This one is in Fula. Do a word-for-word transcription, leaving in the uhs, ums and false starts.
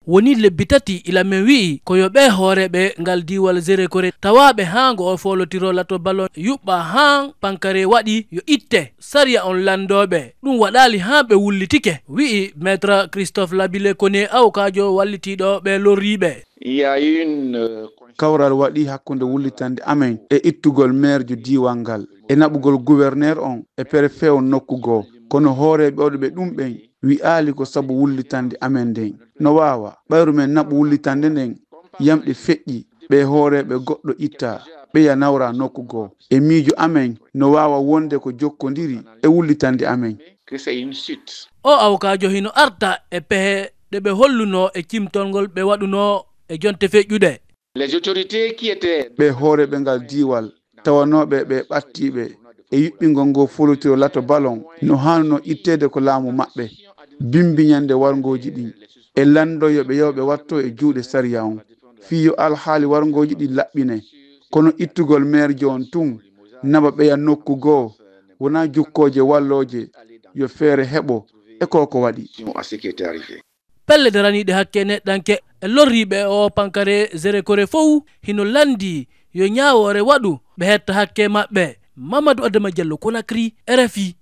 Woni lebbi tati ila men wi'i ko yo ɓee hooreeɓe ngal diiwal Zerekore tawaaɓe haa ngo o foolotiro lato balon yuɓɓa haa pankare waɗi yo itte, sariya on lanndooɓe. Ɗum waɗaali haa ɓe wullitike, wi'i Maître Christophe Labile Koné, awkaajo wallitiiɗo ɓee lorriiɓe. Kawral waɗi hakkunde wullitande amen e ittugol meerjo diiwal ngal e naɓugol guwerneer on e perefee on nokku goo. Kono hooreeɓe oɗo ɓe ɗum ɓen wi'aali ko sabu wullitande amen nden. No waawa, ɓayru men naɓu wullitande nden, yamɗe feƴƴi, ɓee hooreeɓe goɗɗo ittaa, ɓeya nawraa nokku goo. E miijo amen, no waawa wonde ko jokkondiri e wullitande amen. O awkaajo hino arta e pehe ɗe ɓe hollunoo e cimtol ngol ɓe waɗunoo e jonte feƴƴuɗe. Ɓee hooreeɓe ngal diiwal tawanooɓe ɓee ɓattiiɓe e yuɓɓingol ngoo foolotiro lato balon no haanunoo itteede ko laamu maɓɓe bimbi ñande warngooji ɗin e lanndoo yo ɓe yahu ɓe wattoo e juuɗe sariya on fii yo alhaali warngooji ɗin laɓɓine. Kono ittugol meerjo on tun naɓa ɓeya nokku goo wonaa jukkooje wallooje yo feere heɓo e koo ko waɗi. Pelle daraniiɗe hakke neɗɗanke e lorriiɓe e oo pankare Zerekore fow hino lanndii yo ñaawoore waɗu ɓe hetta hakke maɓɓe. Mamadou Adama Diallo, Conakry, R F I.